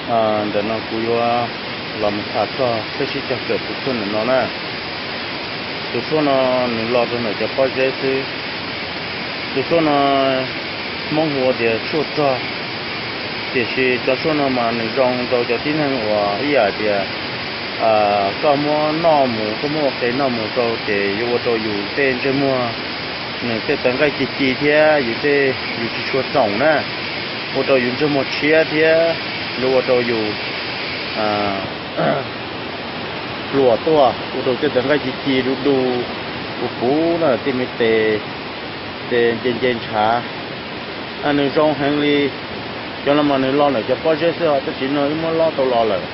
Ntawm no kuv yuav los mus tham txog peb sib cog kawm tus tshuaj ntawm no na. Tus tshuaj no nws los rau ntawm cov pob zeb xwb. Tus tshuaj no Hmoob hu ua tias tshuaj rog, tiam sis cov tshuaj no mas nws zoo rau cov tib neeg uas ib yam tias koj muab noj mus, koj muab ua qe noj mus rau ces yuav ua rau yus tej ntsej muag, nws tej tawv nqaij ci ci thiab yus tej, yus tsis tshua txoom na, ua rau yus ntsej muag tshiab thiab yuav ua rau yus hluas tuaj, ua rau tej tawv nqaij ci ci du du, puv puv na, tej me tes, tes nce nce ntshav. Nws zoo heev li. Cov no mas nws los ntawm cov pob zeb xwb os, tab sis no wb muab lob tau los lawm.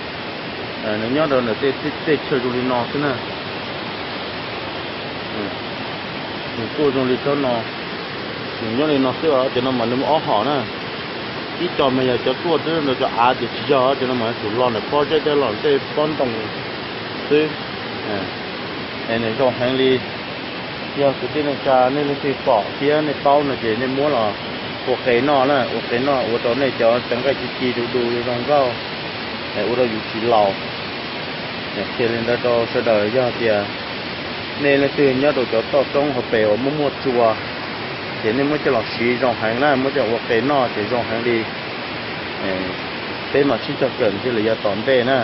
Nws nyob rau ntawm tej chaw zoo li no xwb na. Nws tuaj zoo li tsob no, nws nyob li no xwb os, cov no mas nws muaj ob hom na. Ib co mas yog cov tuaj twb ntawm cov av ces tsis yog, cov no mas yuav tsum los ntawm pob zeb thiab los tej pob ntoo xwb. Es nws zoo heev li. Yog kwv tij neej tsa nej leej twg pom thiab nej paub no ces nej muab los ua qe noj na, ua qe noj ua rau nej cov tawv nqaij ci ci du du zoo nkauj, ua rau yus tsis laus. Qhia li ntawd rau sawv daws, yog tias nej leej twg nyob rau cov toj roob hauv pes uas muaj muaj tsua, ces nej muab coj los siv zoo heev na, muab coj ua qe noj ces zoo heev li. Peb mam sib cog kawm ntxiv lawm yav tom ntej na.